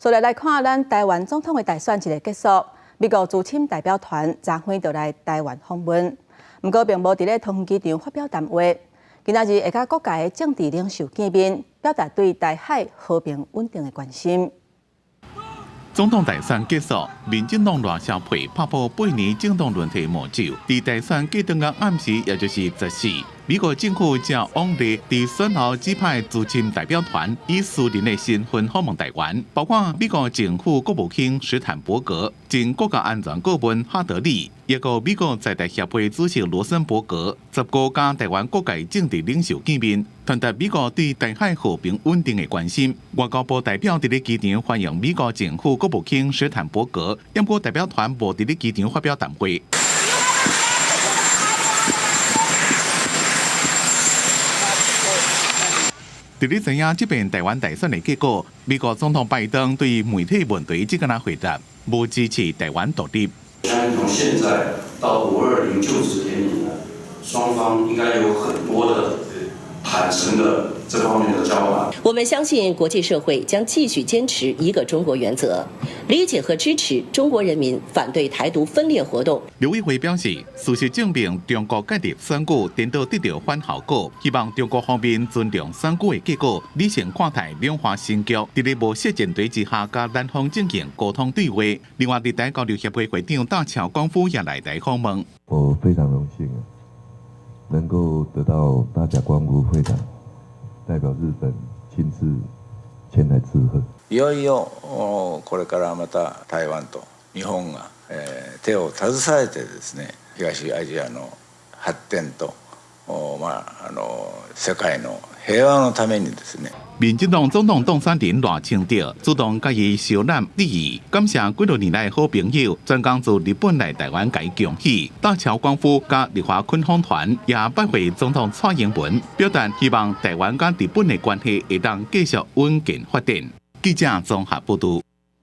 所來來看，咱台灣總統的大選一个結束，美國資深代表團昨昏就來台灣訪問，毋過並無佇咧桃園機場發表談話。今仔日會佮各界的政治領袖見面，表達對台海和平穩定的關心。總統大選結束，民進黨賴蕭配拍破8年政黨輪替魔咒。佇大選過當天暗時，也就是14，美國政府照往例佇選後指派資深代表團以私人的身份訪問台灣，包括美國政府國務卿史坦伯格、前國家安全顧問哈德利，抑閣美國在台協會主席羅森伯格，15佮台灣各界政治領袖見面，傳達美國對台海和平穩定的關心。外交部代表佇咧機場歡迎美國政府國務卿史坦伯格，毋過代表團無佇咧機場發表談話。佇咧知影這遍台灣大選的結果，美國總統拜登對媒體問題只敢若回答，無支持台灣獨立。相信從現在到5/20就職典禮呢，雙方應該有很多的坦誠的這方面的交談。我們相信國際社會將繼續堅持一個中國原則，理解和支持中國人民反對台獨分裂活動。劉偉輝表示，事實證明中國介入選舉顛倒得著反效果，希望中國方面尊重選舉的結果，理性看待兩岸新局，佇咧無設前提之下，佮南方進行溝通對話。另外，日台交流協會會長大橋廣夫也來台訪問。我非常榮幸能夠得到大甲光復會長代表日本親自前來致賀。いよいよこれからまた台灣と日本が手を携えてですね、東アジアの発展とまあ世界の平和のためにですね。民進黨總統當選人賴清德主動共伊相攬致意，感謝幾多年來好朋友，專工自日本來台灣共伊恭喜。大橋光夫佮日華墾訪團也拜會總統蔡英文，表達希望台灣佮日本的關係會當繼續穩健發展。記者綜合報導。